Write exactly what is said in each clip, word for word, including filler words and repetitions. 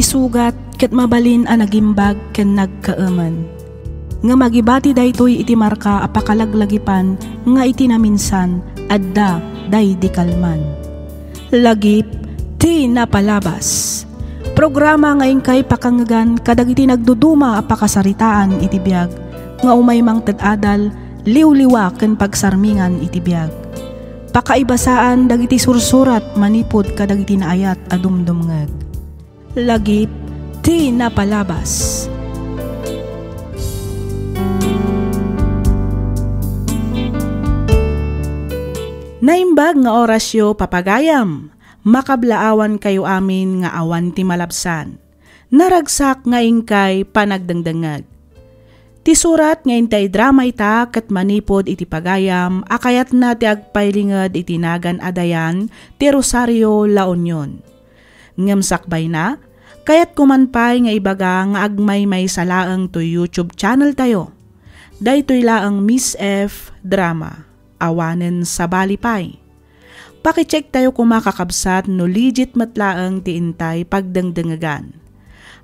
Sugat ket mabalin a nagimbag ken nagkaemen. Ngem agibati daytoy iti marka a pakalaglagipan nga iti naminsan, adda daydi kalman. Lagip ti napalabas. Programa nga inkay pakangegan kadagiti nagduduma a pakasaritaan iti biag nga umay mangted adal, liwliwa ken pagsarmingan iti biag. Pakaibasaan dagiti sursurat manipud kadagiti naayat a dumdumngeg. Lagip ti napalabas. Naimbag nga orasyo, papagayam. Makablaawankayo amin nga awan ti malabsan. Naragsak nga inkay panagdengdengngeg. Ti surat nga intay drama ita ket manipud iti pagayam a kayatna ti agpailinged iti nagan a Dayan ti Rosario, La Union. Ngem sakbayna, kayatko man pay nga ibaga nga agmaymaysa laeng toy YouTube channel tayo. Daytoy laeng Miss F Drama. Awanen sabali pay. Pakicheck tayo koma, kakabsat, no legit met laeng ti intay pagdengdengegan.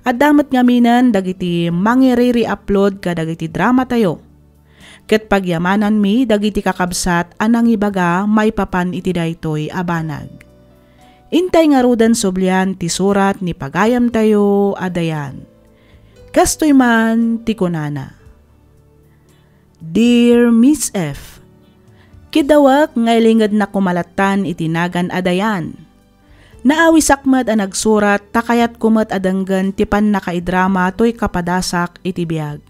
Adda met ngaminen dagiti mangiriri-upload kadagiti drama tayo. Ket pagyamananmi dagiti kakabsat a nangibaga maipapan iti daytoy a banag. Intay ngaruden sublian ti surat ni pagayamtayo a Dayan. Kastoy man ti kunana. Dear Miss F, kidawek nga ilingednak koma lattan iti nagan a Dayan. Naawisak met a nagsurat ta kayatko met a denggen ti pannakaidrama toy kapadasak iti biag.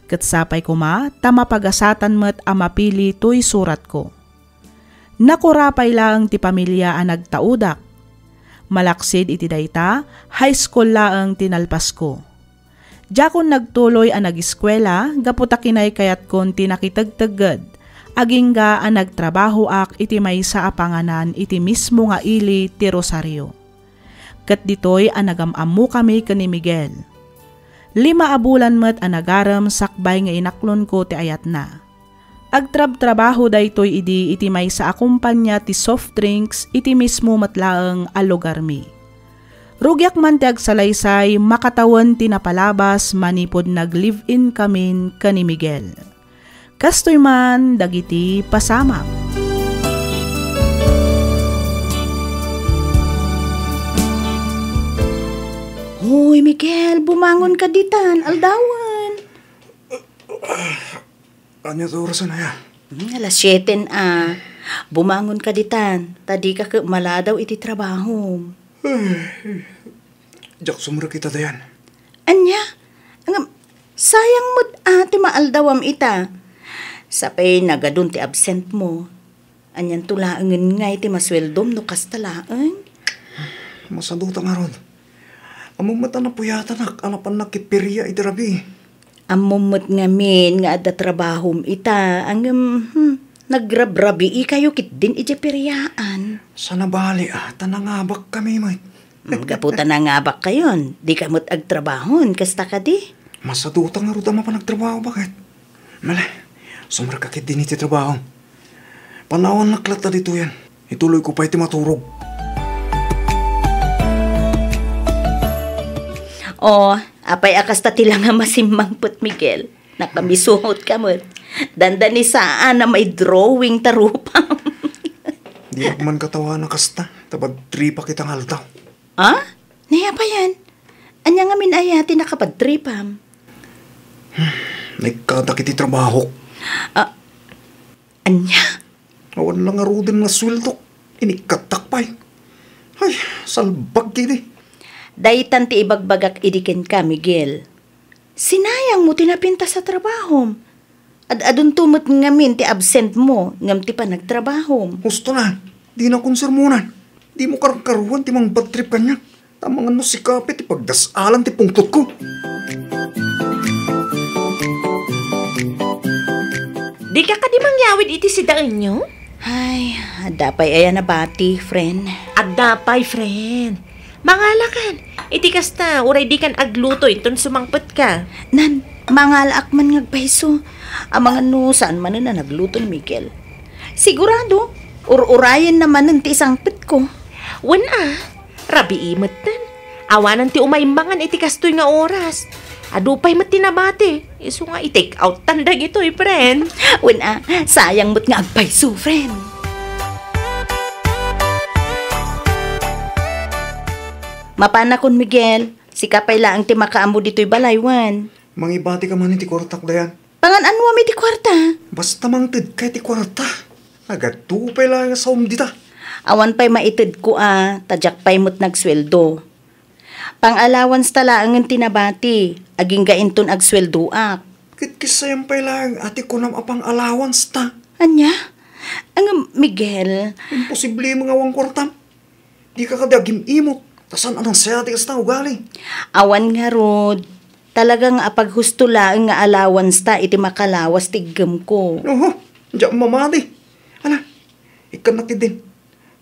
Ket sapay koma ta mapagasatan met a mapili toy suratko. Nakurapay laeng ti pamilia a nagtaudak. Malaksid iti dayta, high school laeng ti nalpasko. Diakon nagtuloy a nagiskuela gapu ta kinaykayatkon ti nakitegtegged, agingga a nagtrabahoak iti maysa a panganan iti mismo nga ili ti Rosario. Ket ditoy a nagam-ammokami ken ni Miguel. Lima a bulan met a nagarem sakbay nga inaklonko ti ayatna. Agtrabtrabaho daytoy idi iti maysa a kompania ti soft drinks iti mismo met laeng a lugarmi. Rugiak man ti agsalaysay makatawen ti napalabas manipud nag-live-in kamin ken ni Miguel. Kastoy man dagiti pasamak. Hoy, Miguel, bumangon ka ditan, aldawen. Ania ti orasen aya? Hmm, alas siete a. Bumangon ka ditan, ta dika ket maladaw iti trabahom. Ay, diak sumrek ita, Dayan. Ania? Ngem, sayang met a ti maaldawam ita. Sapay nagadun ti absent mo. Anianto laengen ngay ti masueldom no kasta laeng? Masaduta ngarud. Ammom met a napuyatanak a napannak ket feria iti rabii. Ammom met ngamin nga adda trabahom ita, ngem, hmm, nagrabrabiikayo ketdin idiay feriaan. Saan a bali a, ta nangabakkami met. Hmm, gapu ta nangabakkayon, dika met agtrabahon, kasta kadi? Masaduta ngarud a mapan agtrabaho, baket? Mala, sumrekka ketdin iti trabaho. Panawannak latta ditoyen. Ituloyko pay ti maturog. Oh, apay a kasta ti langa masimmangpet, Miguel? Nakamisuot ka met. Dandanisaan a may drawing ta rupam. Diak man katawana kasta, ta bad tripak ita nga aldaw. Ah? Nayapayan? Ania ngamin aya ti nakabadtripam? Naikkatak iti trabahok. Ah, ania? Awan la ngaruden nga sueldok. Inikkattak pay. Ay, salbag idi. Daytan ti ibagbagak idi kenka, Miguel. Sinayang mo ti napintas a trabahom. Ad-adunto met ngamin ti absent mo ngem ti panagtrabahom. Husto na, dina konsermonan. Dimo karkaruan ti mangbadtrip kaniak. Ta amangan no sika pay ti pagdas-alan ti pungtotko. Dika kadi mangyawid iti sidaenyo? Ay, adda pay aya nabati, friend. Adda pay, friend. Mangalakan. Iti kasta, uray dikan agluto inton sumangpetka. Nan, mangalaak man nga agpayso. Amangan no saan manen a nagluto ni Miguel. Sigurado, ur-urayenna manen ti isangpetko. Wen a, rabii metten. Awanan ti umaimmangan iti kastoy nga oras. Adu pay met ti nabati. Isu nga i-take out tan dagitoy, friend. Wen a, sayang met nga agpayso, friend. Mapanakon, Miguel. Sika pay laeng ti makaammo ditoy balay, wen. Mangibati ka man iti kuartak, Dayan. Pangan-anuam iti kuarta? Basta mangted ka iti kuarta. Nagadu pay laeng a saom dita. Awan pay maitedko a, ta diak pay met nagsueldo. Pang-allowance ta laengen ti nabati, agingga inton agsueldoak. Ket kisayam pay laeng a ti kunam a pang-allowance ta. Ania? Ngem, Miguel. Imposible nga awan kuartam. Dika kadi agim-imot, ta saan a nasayaat ti kasta nga ugali. Awan ngarud, talaga nga apaghusto laeng nga allowance ta iti makalawas ti iggemko. Oho, diak mamati. Ala, ikkannak idin.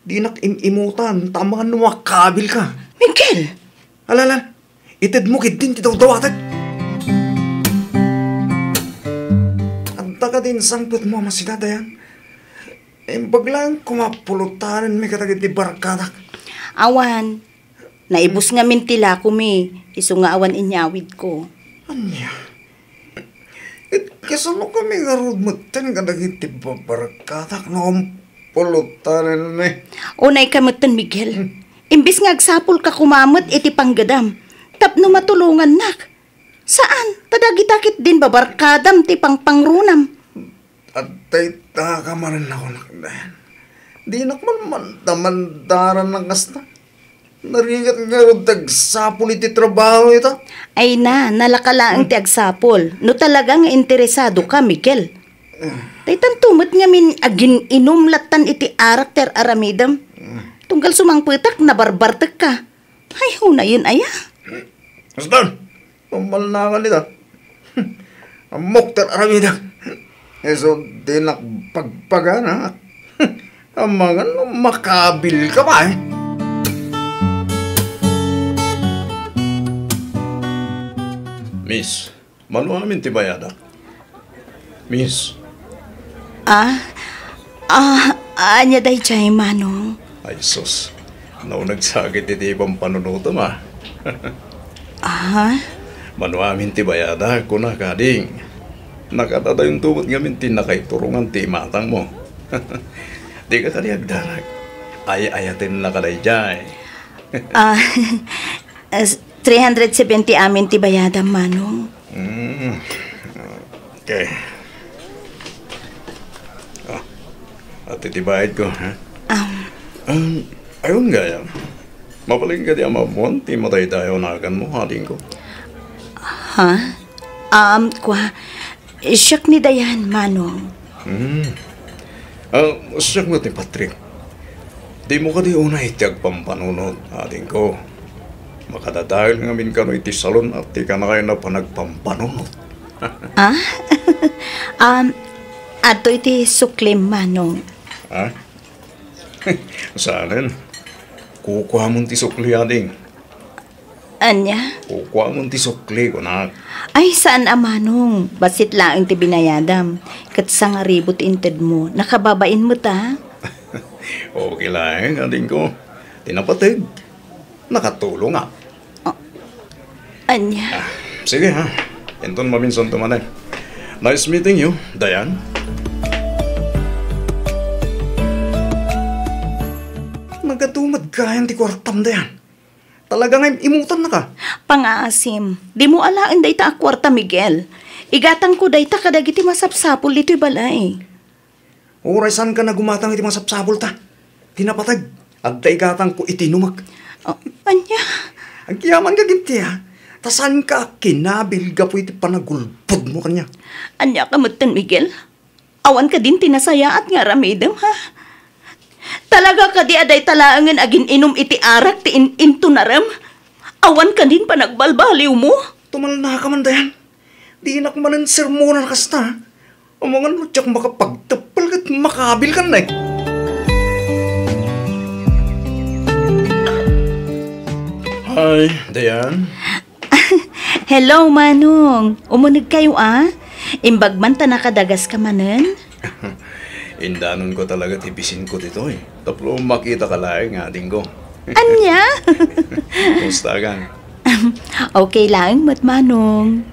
Dinak im-imutan, ta amangan no makabil ka. Miguel! Ala, ala, itedmo ketdin ti dawdawatek. Adda kadi insangpetmo a masida, Dayan? Imbag laeng koma pulotanenmi kadagiti barkadak. Awan. Naibus ngamin ti lakomi, isu nga awan inyawidko. Ania? Ket kasano kami ngarud metten kadagiti barkadak no pulotanenmi? Unay ka metten, Miguel. Hmm. Imbes nga agsapulka koma met iti panggedam, tapno matulongannak. Saan, ta dagita ketdin babarkadam ti pangpangrunam. Adda ita ka manen a kunak, Dayan. Dinak man mandamandaran a kasta. Narigat ngarud ti agsapul iti trabaho ita. Ay na, nalaka laeng ti agsapul. No talaga nga interesado ka, Miguel. Daytanto met ngamin agin-inum lattan iti arak ti ar-aramidem. Tunggal sumangpetak, nabarbartek ka. Ay, hunayen aya? Basta, Mamalnakan ita. Ammok ti ar-aramidek. Isu dinak pagpagana. Amangan no makabil ka pay. Miss, mano amin ti bayadak? Miss. Ah? Ah, ania daydiay, Manong? Ay, sus. Nauneg sakit iti pampanunotem, a. Ah? Mano amin ti bayadak, kunak, ading. Nakadadayon to met ngamin ti nakaiturongan ti imatangmo. Dika kadi agdarag. Ay-ayatennak daydiay. Ah, As, three hundred seventy amin ti bayadam, Manong. Mm. Okay. Ah, ati ti bayadko, ha? Um. Um, ayun gayam. Mabalin kadi a maammuan ti madaydayaw a naganmo, adingko? Ha? Um, kua, Siak ni Dayan, Manong. Hmm. Ah, siak met ni Patrick. Dimo kadi unay ti agpampanunot, adingko. Makadadael ngamin kano iti salon a ti kanakayna panagpampanunot. Ah? Um, adtoy ti suklim, Manong. Ha? Saanen? Kukuamon ti sukli, ading. Ania? Kukuamon ti sukli, kunak. Ay, saan a, Manong. Bassit laeng ti binayadam. Ket sangaribu ti intedmo. Nakababain met, a. Okay laeng, adingko. Ti napateg, nakatulongak. Oh. Ania? Ah, sige, ha. Inton maminsanto manen. Nice meeting you, Dayan. Nagadu met gayam ti kuartam, Dayan. Talaga nga im-, imutannaka. Pangaasim, dimo alaen dayta a kuarta, Miguel. Igatangko dayta kadagiti masapsapul ditoy balay. Uray saanka nga gumatang iti masapsapulta. Ti napateg, adda igatangko iti inumek. Ah, ania? Agyamanak iti, a. Ta saanka a kinabil gapu iti panagulbodmo kaniak. Ania ka metten, Miguel? Awan kadin ti nasayaat nga aramidem, ha? Talaga kadi a dayta laengen agin-inum iti arak ti in-, intunarem? Awan kadin panagbalbaliwmo? Tumalnaka man, Dayan. Dinak manen sermonan a kasta. Amangan no diak makapagteppel ket makabilkan, ne. Hi, Dayan. Hello, Manong. Umunegkayo, a? Imbag man ta nakadagaska manen? Indanonko talaga ti bisinko ditoy. Tapno makitaka laeng, adingko. Ania? Kumusta kan? Okay laeng met, Manong.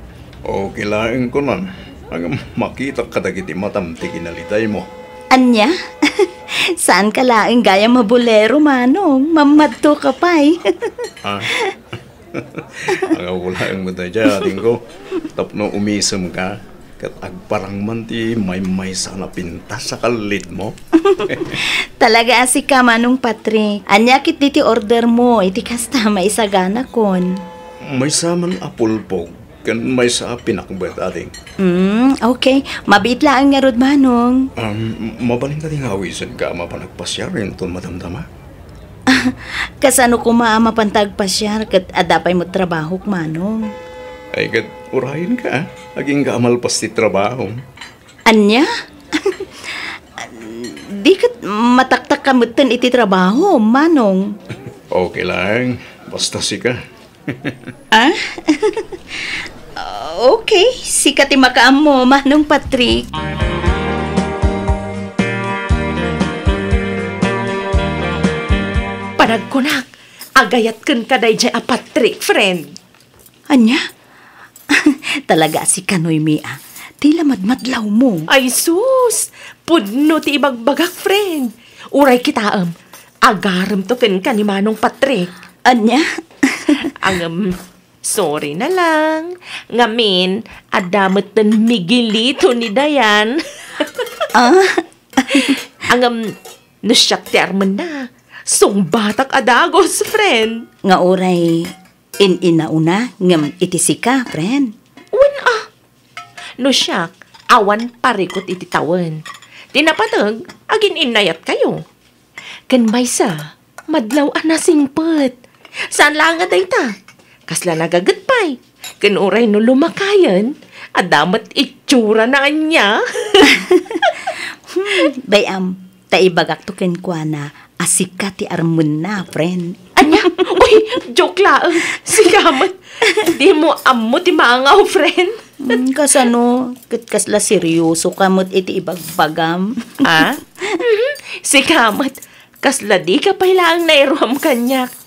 Okay laeng kunan. Ang makita kadagiti matam ti kinalitaymo. Ania? Saan ka laeng gayam a bolero, Manong? Mammadto ka pay. Ah. Ang wala ang matay dyan, adingko. Tapno umisem ka, ket agparang man ti maymaysa a napintas a kallidmo. Talaga a sika, Manong Patrick. Ania ketdi ti order mo, iti kasta maisaganakon? Maysa man a pulpog, ken maysa a pinakbet, ading. Mm, okay. Mabiit laeng ngarud, Manong. Um, mabalin kadi nga awisenka a mapan agpasiar inton madamdama? Kasano koma a mapanta agpasiar ket adda pay met trabahok, Manong? Ay, ket urayenka, ah. Agingga a malpas ti trabaho. Ania? Di ket mataktak ka metten iti trabaho, Manong. Okay lang. Basta sika. Ah? Okay, sika ti makaammo, Manong Patrick. Panagkunak, agayat kenka daydiay a Patrick, friend. Ania? Talaga a sika, Noemi, a. Ti la madmadlawmo. Ay sus! Pudno ti ibagbagak, friend. Uray kitaem, agaremto kenka ni Manong Patrick. Ania? Ngem, sorry na lang. Ngamin, adda metten migilito ni Dayan. Ah? Ngem, no siak ti armenna, sungbatak a dagus, friend. Nga uray in-inauna ngem iti sika, friend. Wen a. No siak, awan parikut iti tawen. Ti napateg, agin-innayatkayo. Ken maysa, madlaw a nasingpet. Saan laeng a dayta. Kasla nagaget pay. Ken uray no lumakayen, adda met itsurana ania. Hmm, bay-am, ta ibagakto kenkuana a sika ti armenna, friend. Ania? Uy, joke laeng. Sika met. Dimo ammo ti mangaw, friend. Hmm, kasano? Ket kasla seryoso ka met iti ibagbagam. Ah? Mhm. Sika met. Kasla dika pay laeng nairuam kaniak.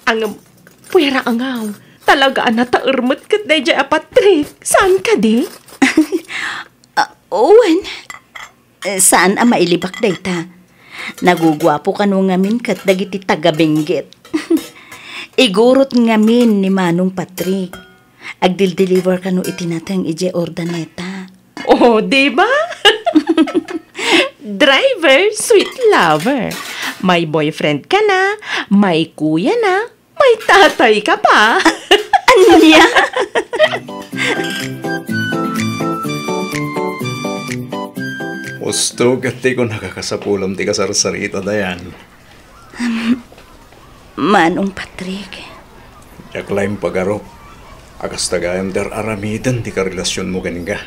Ngem, puera a ngaw. Talaga a nataer met ket daydiay a Patrick. Saan kadi? Ah, wen, saan a mailibak dayta. Naguguapo kano ngamin ket dagiti taga-Benguet. Igurot ngamin ni Manong Patrick. Agdildeliver kano iti nateng idiay Urdaneta. Oh, di ba? Driver, sweet lover. May boyfriend ka na, may kuya na, may tatay ka pa. Ania? Usto ket ti kunaka kasapulam ti kasarsarita, Dayan. Manong Patrick. Diak laeng pagarup a kasta gayam ti ar-aramiden ti karelasionmo kenka.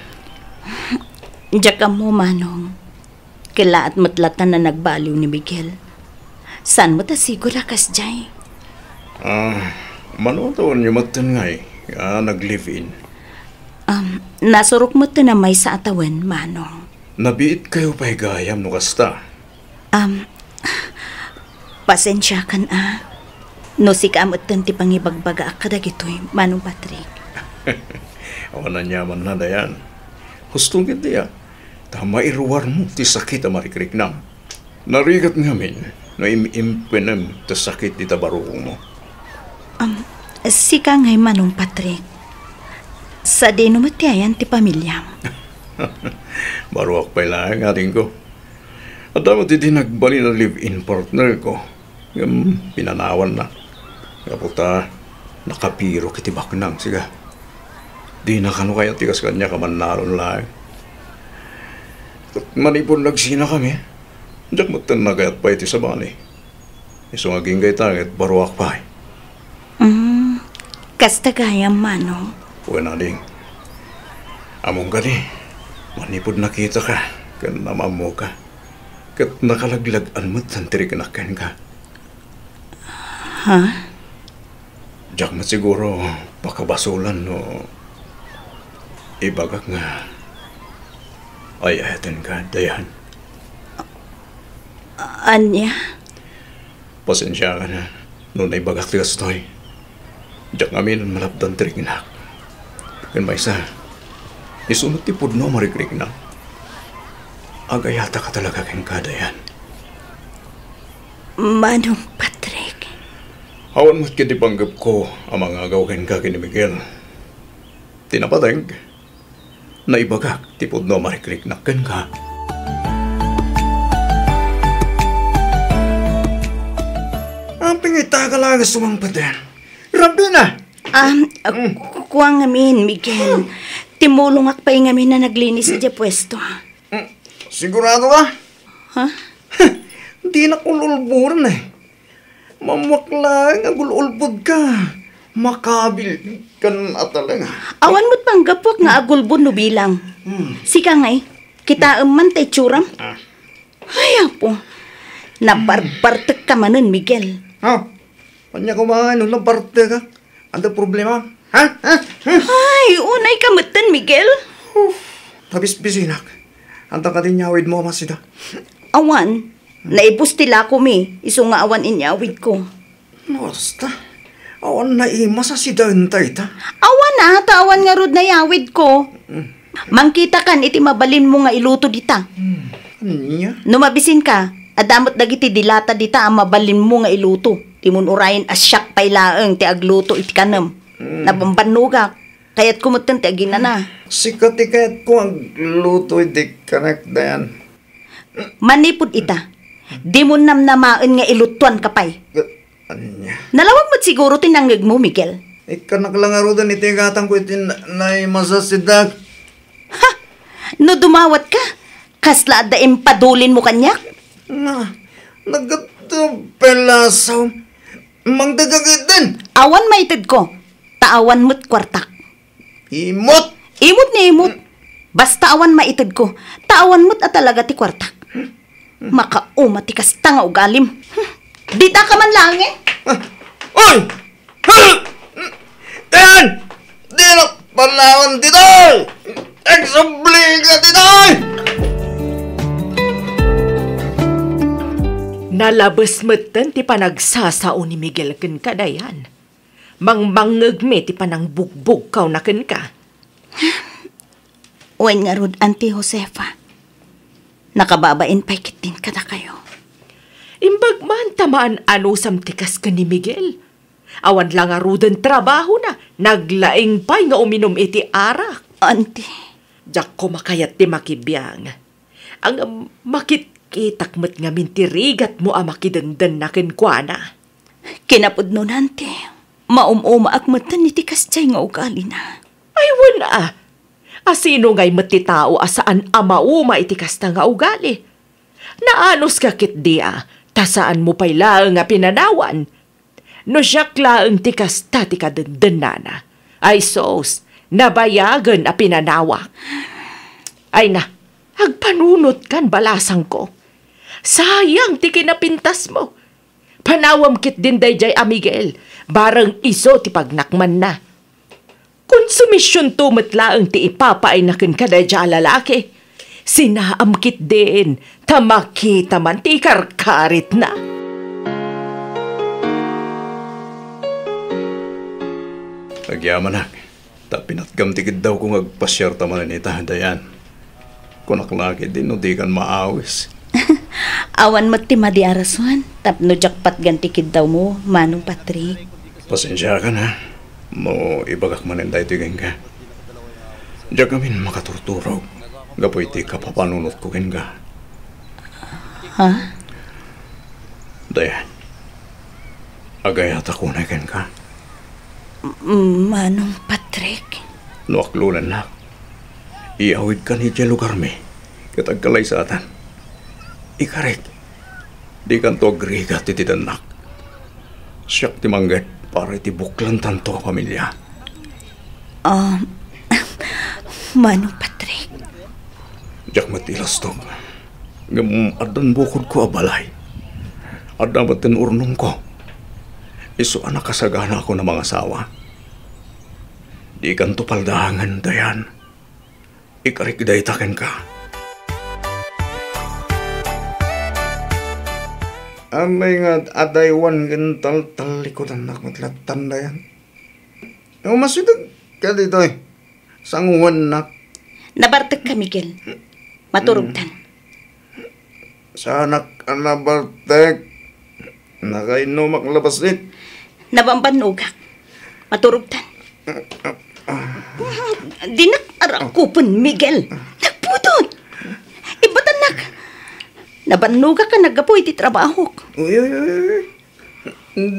Diak ammo, Manong. Kellaat met latta a nagbaliw ni Miguel. Saan met a siguro a kasdiay? Ah, mano a tawenyo metten ngay a nag-live-in? Um, nasurok metten a maysa a tawen, Manong. Nabiitkayo pay gayam no kasta. Um, pasensiakan a. No sika a metten ti pangibagbagaak kadagitoy, Manong Patrick. Awan aniamanna, Dayan. Husto ketdi a, ta mairuarmo ti sakit a marikriknam. Narigat ngamin no im-impenem ti sakit dita barukongmo. Um, sika ngay, Manong Patrick. Sadino met ti ayan ti pamiliam? Baruak pay laeng, adingko. Adda met idi nagbalin a live-in partner ko, ngem pinanawanna. Gapu ta nakabirok iti baknang, siga. Dina kano kayat ti kas kaniak a mannalon laeng. Ket manipud nagsinakami, diak metten nagayat pay iti sabali. Isu nga agingga ita ket baruak pay. Mm, kasta gayam, Manong. Wen, ading. Ammom kadi, manipud nakitaka ken naammoka, ket nakalaglag-an met ti riknak kenka. Ha? Diak met siguro pakabasolan no ibagak nga ay-ayatenka, Dayan. Ania? Pasensiakan no naibagak ti kastoy. Diak ngamin malapdan ti riknak. Ken maysa, isu met ti pudno a marikriknak. Agayatak a talaga kenka, Dayan. Manong Patrick. Awan met ketdi panggepko a mangagaw kenka ken ni Miguel. Ti napateg, naibagak ti pudno a marikriknak kenka. Apay nga ita ka laeng a sumangpet, Dayan? Rabbi na! Ah, ah, ku-, kua ngamin, Miguel. Timulongak pay ngamin a naglinis idiay puesto. Mm, sigurado ka? Ha? Dinak ul-ulboden, eh. Mammuak laeng a gul-ulbodka. Makabil kan a talaga. Awan met panggapuak nga agulbod no bilang. Hmm. Sika ngay, kitaem man ta itsuram. Ah. Ay, Apo. Nabarbartekka manen, Miguel. Ha? Ania koma no nabartekak? Adda problema? Ha? Ha? Ha? Ay, unayka metten, Miguel. Uf, tabisbisinak. Anta kadi inyawidmo a masida? Awan. Naibus ti lakomi, isu nga awan inyawidko. Basta, awan naimas a sidaenta ita. Awan a, ta awan ngarud nayawidko. Mm. Mangkitakan iti mabalinmo nga iluto dita. Mm. Ania? No mabisinka, adda met dagiti dilata dita a mabalinmo nga iluto. Dimmon urayen a siak pay laeng ti agluto iti kanem. Mm. Nabambannogak. Kayatko metten ti aginana. Sika ti kayatko agluto iti kanek, Dayan. Manipud ita, dimmon namnamaen nga iluttuanka pay. Ania? Nalawag met siguro ti nangngegmo, Miguel. Ikkanak la ngaruden iti gatangko iti na-, naimas a sidaek. Ha! No dumawatka, kasla adda impadulinmo kaniak? Na, naggatta pelasaw. Mangdagagiden. Awan maitedko, ta awan met kuartak. Imot! Imot nga imot. Basta awan maitedko, ta awan met a talaga ti kuartak. Makauma ti kasta nga ugalim. Ditaka man laeng, eh. Ah! Oy! Ten! Dinak panawan ditoy! Agsubliga ditoy! Nalabes metten ti panagsasao ni Miguel kenka, Dayan. Mangmangngegmi ti panangbugbugkawna kenka. Wen ngarud, Auntie Josefa, nakababain pay ketdin kadakayo. Imbag man ta maan-anusam ti kas ken ni Miguel. Awan la ngaruden trabahona, naglaing pay nga uminum iti arak. Auntie. Diak koma kayat ti makibiang. Ngem makitkitak met ngamin ti rigatmo a makidendenna kenkuana. Kinapudnona, Auntie, maum-umaak metten iti kasdiay nga ugalina. Ay, wen a! A sino ngay met ti tao a saan a mauma iti kasta nga ugali? Naanuska ketdi a, ta saanmo pay laeng a pinanawan. No siak laeng ti kasta ti kadendennana, ay sus, nabayagen a pinanawak. Ay na, agpanunotkan balasangko. Sayang ti kinapintasmo. Panawam ketdin daydiay a Miguel, bareng isu ti pagnakmanna. Konsumisionto met laeng ti ipapaayna kenka daydiay a lalaki. Sinaam ketdin, ta makita man ti ikarkaritna. Agyamanak, ta pinatgam ti kiddawko nga agpasiarta manen ita, Dayan. Kunak la ketdi no dikan maawis. Awan met ti madi a rason tapno diak patgan ti kiddawmo, Manong Patrick. Pasensiakan, ha, no ibagak manen daytoy kenka. Diak ngamin makaturturog gapu iti kapapanunotko kenka. Ha? Dayan, agayatak unay kenka. M-, Manong Patrick? No aklonennak, iyawidkan idiay lugarmi ket agkalaysatan. Ikarik, dikanto agrigat iti dennak. Siak ti mangngeg para iti buklantanto a pamilia. Ah, Manong Patrick. Diak met ilastog. Ngem addan bukodko a balay. Adda met ti urnongko. Isu a nakasaganakon a mangasawa. Dikanto paldaangen, Dayan. Ikarik dayta kenka. Apay nga ad-adaywan ken taltallikudannak met lattan, Dayan? Umasideg ka ditoy. Sanguannak. Nabartek ka, Miguel. Maturogtan. Saanak a nabartek. Nakainnomak la bassit. Nabambannogak. Maturogtan. Dinak arakupen, Miguel. Nagpudot. Ibatannak. Nabannogak a naggapu iti trabahok. Uy, uy, uy, uy.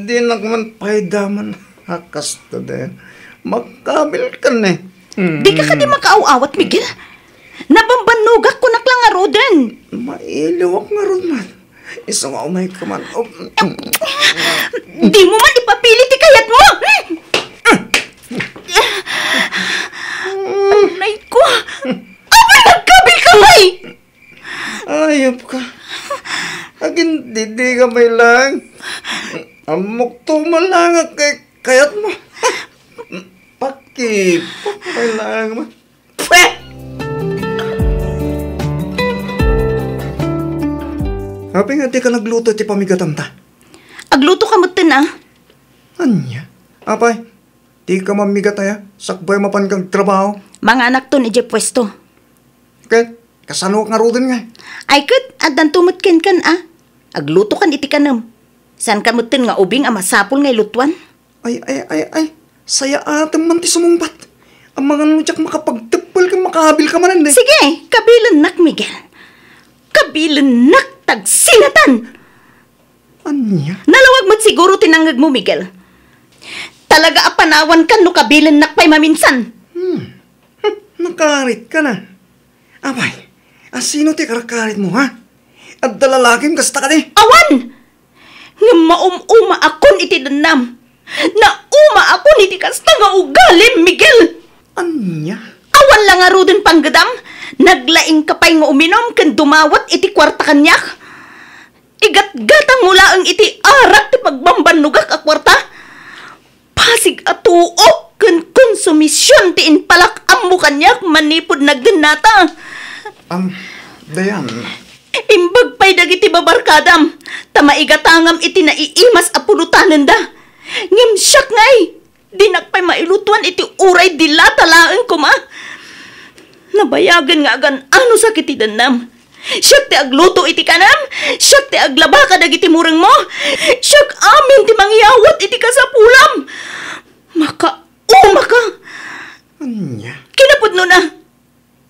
Dinak man pay damag a kasta, Dayan. Makabil ka ne. Hmm. Dika kadi makaaw-awat, Miguel? Nabambannogak, kunak la ngaruden. Mailiwak ngarud man. Isu nga umay ka man. Oh. Dimo man ipapili ti kayatmo. Anay ko. Apay, nagkabil ka, bay! Ayop ka. Agindidi ka pay lang. Ammok to man lang a kay-, kayatmo. Pakipok pay lang mo. Pwe! Apay nga dika nagluto ti pamigatanta? Agluto ka metten, a. Ania? Apay, dika mammigat aya, sakbay mapan kang trabaho? Manganakton idiay puesto. Ket, kasano ngaruden ngay? Ay ket, addanto met kenkan, a. Aglutokan iti kanem. Saanka metten nga ubing a masapul nga ilutuan? Ay, ay, ay, ay. Sayaatem man ti sumungbat. Amangan no diak makapagteppel ken makabil ka manen, eh. Sige, kabilennak, Miguel. Kabilennak, tagsinatan! Ania? Nalawag met siguro ti nangngegmo, Miguel. Talaga a panawankan no kabilennak pay maminsan. Hmm. Hmm, nakarit ka na. Apay, asino ti karkaritmo, ha? Adda lalakim kasta kadi? Awan! Ngem maum-umaakon iti dennam. Naumaakon iti kasta nga ugalim, Miguel! Ania? Awan la ngaruden panggedam, naglaingka pay nga uminum ken dumawat iti kuarta kaniak. Igatgatangmo laeng iti arak ti pagbambannogak a kuarta. Pasig a tuok ken konsumision ti impalak-ammo kaniak manipud nagdennata. Am, Dayan. Imbag pay dagiti babarkadam, ta maigatangam iti naiimas a pulotanenda. Ngem siak ngay, dinak pay mailutuan iti uray dilata laeng koma. Nabayagen nga agan-anosak iti dennam. Siak ti agluto iti kanem, siak ti aglaba kadagiti murengmo, siak amin ti mangyawat iti kasapulam. Makaumaka! Ania? Kinapudnona,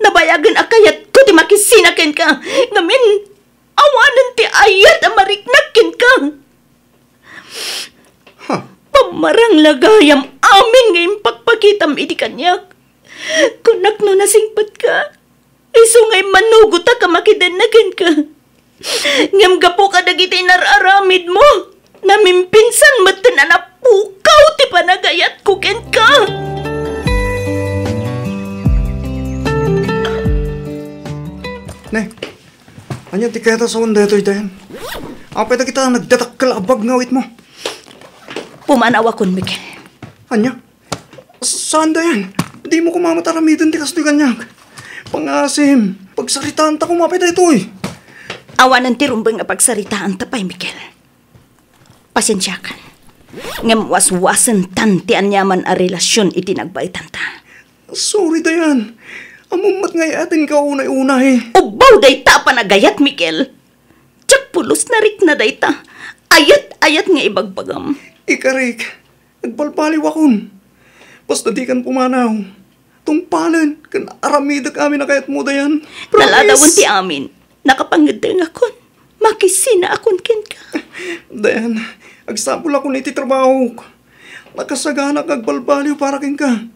nabayagen a kayatko ti makisina kenka, ngamin, awanen ti ayat a mariknak kenka. Ha? Pammarang la gayam amin nga impakpakitam iti kaniak. Kunak no nasingpetka, isu nga immanugotak a makidenna kenka. Ngem gapu kadagiti inar-aramidmo, namimpinsan metten a napukaw ti panagayatko kenka. Ne, ania ti kayatmo a sawen daytoy, Dayan? Apay dagita nagdadakkel a bag nga awitmo? Pumanawakon, Miguel. Ania? Saan, Dayan? Dimo koma met aramiden ti kastoy kaniak. Pangngaasim, pagsaritaanta koma pay daytoy. Awanen ti rumbeng a pagsaritaanta pay, Miguel. Pasensiakan. Ngem waswasentan ti aniaman a relasion iti nagbaetanta. Sorry, Dayan. Ammom met nga ay-ayatenka unay-unay. Ubbaw dayta a panagayat, Miguel. Diak pulos narikna dayta. Ayat-ayat nga ibagbagam. Ikarik, agbalbaliwakon. Basta dikan pumanaw. Tungpalen ken aramidek amin a kayatmo, Dayan. Promise. Naladawen ti amin. Nakapangeddengakon. Makisinaakon kenka. Dayan, agsapulakon iti trabahok. Nakasaganak nga agbalbaliw para kenka.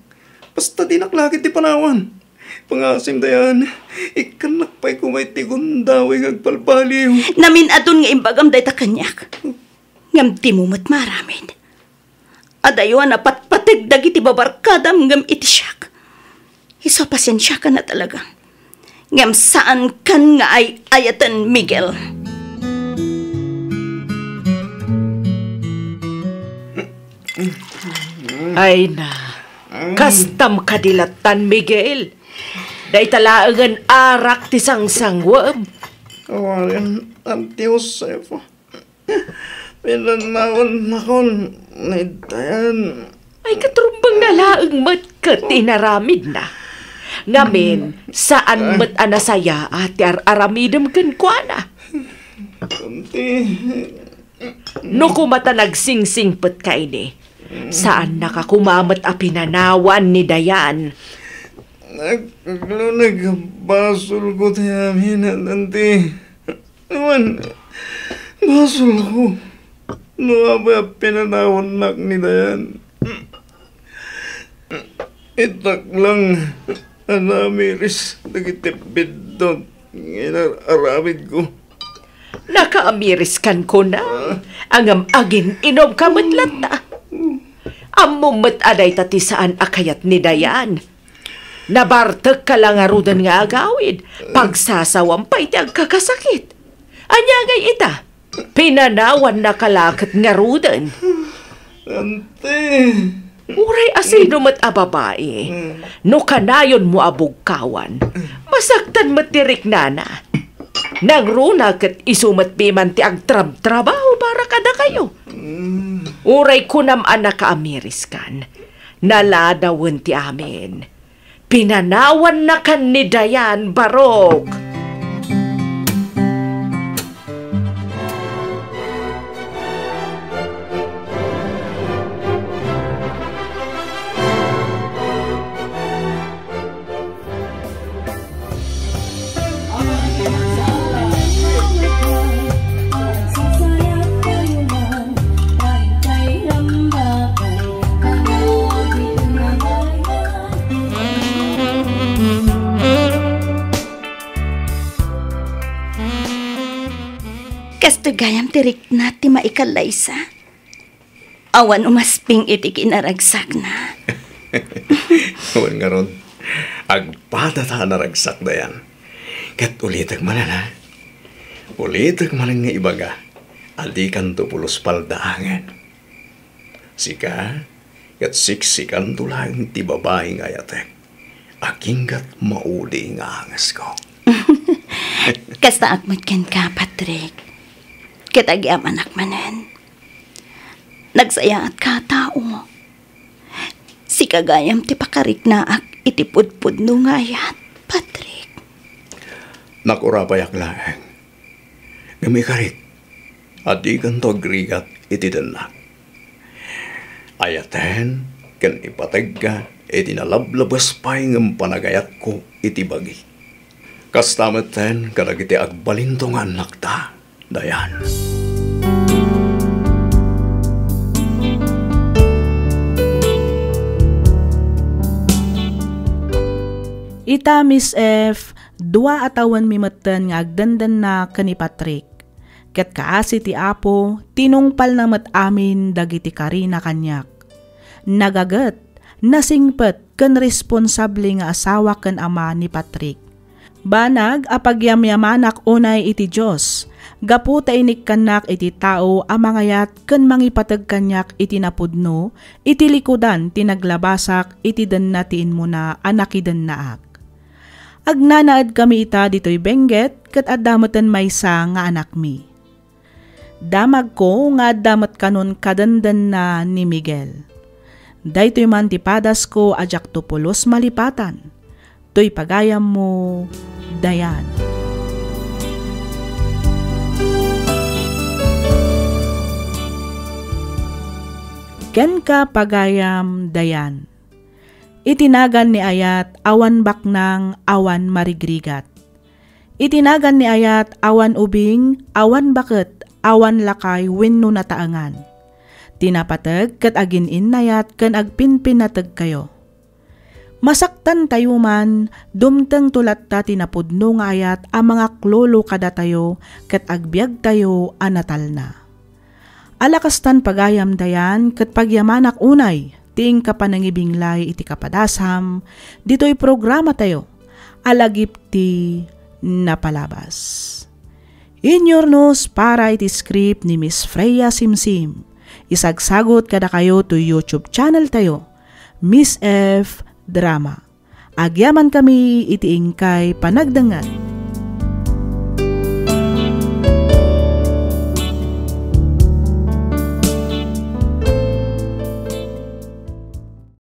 Basta dinak la ketdi panawan. Pangngaasim, Dayan, ikkannak pay koma iti gundaway nga agbalbaliw. Namin-adun nga imbagam dayta kaniak. Ngem dimo met maaramid. Adayo a napatpateg dagiti babarkadam ngem iti siak. Isu a pasensiakan a talaga. Ngem saankan nga ay-ayaten, Miguel. Ay na, kastam kadi lattan, Miguel. Dayta laengen arak ti sangsanguem. Kawaren, Auntie Josefa. Pinanawannakon ni Dayan. Ay, ket rumbengna laeng met ket inaramidna. Ngamin, saan met a nasayaat ti ar-aramidem kenkuana. Kunti. No koma ta nagsingsingpetka idi, saannaka koma met a pinanawan ni Dayan. Nag-, naglulag a basolko ti amin, Auntie. Wen, basolko. No apay a pinanawannak ni Dayan. Itak lang a namiris dagiti biddut nga inar-aramidko. Nakaamiriskan kuna, ngem agin-inumka met latta. Ammom met a dayta ti saan a kayat ni Dayan. Nabartekka la ngaruden nga agawid, pagsasawam pay ti agkakasakit. Ania ngay ita? Pinanawannaka la ket ngaruden. Auntie. Uray asino met a babai, no kanayonmo a bugkawan, masaktan met ti riknana. Nangruna ket isu met piman ti agtrabtrabaho para kadakayo. Uray kunam a nakaamiriskan, naladawen ti amin. Pinanawannakan ni Dayan, barok. Kastoy gayam ti rikna ti maikallaysa. Awan umasping iti kinaragsakna. Wen ngarud, agpadata a naragsak, Dayan. Ket ulitek manen, a? Ulitek manen nga ibaga a dikanto pulos paldaangen. Sika, ket siksikanto laeng ti babai nga ayatek. Aginggat maudi nga angesko. Kastaak met kenka, Patrick. Ket agyamanak manen. Nagsayaatka a tao. Sika gayam ti pakariknaak iti pudpudno nga ayat, Patrick. Nakurapayak laeng. Ngem ikarik, a dikanto agrigat iti dennak. Ayaten ken ipategka iti nalablabas pay ngem panagayatko iti bagi. Kasta metten kadagiti agbalinto nga annakta, Dayan. Ita, Miss F, dua a tawenmi metten nga agdendenna ken ni Patrick. Ket kaasi ti Apo, tinungpalna met amin dagiti karina kaniak. Nagaget, nasingpet, ken responsable nga asawa ken ama ni Patrick. Banag a pagyamyamanak unay iti Dios, gapu ta inikkannak iti tao a mangayat ken mangipateg kaniak iti napudno iti likudan ti naglabasak iti denna ti immuna a nakidennaak. Agnanaedkami ita ditoy Benguet ket adda meten maysa nga anakmi. Damagko nga adda met kanon kadendenna ni Miguel. Daytoy man ti padasko a diakto pulos malipatan. Toy pagayammo, Dayan. Kenka, pagayam, Dayan. Iti nagan ni ayat, awan baknang, awan marigrigat. Iti nagan ni ayat, awan ubing, awan baket, awan lakay wenno nataengan. Ti napateg ket agin-innayat ken agpinpinategkayo. Masaktantayo man, dumtengto latta ti napudno nga ayat a mangaklolo kadatayo ket agbiagtayo a natalna. Ala kastan, pagayam, Dayan, ket pagyamanak unay ti inka panangibinglay iti kapadasam ditoy programatayo a lagip ti napalabas. Inyurnos para iti script ni Miss Freya Simsim. Isagsagut kadakayo toy YouTube channel tayo, Miss F Drama. Agyamankami iti inkay panagdengngeg.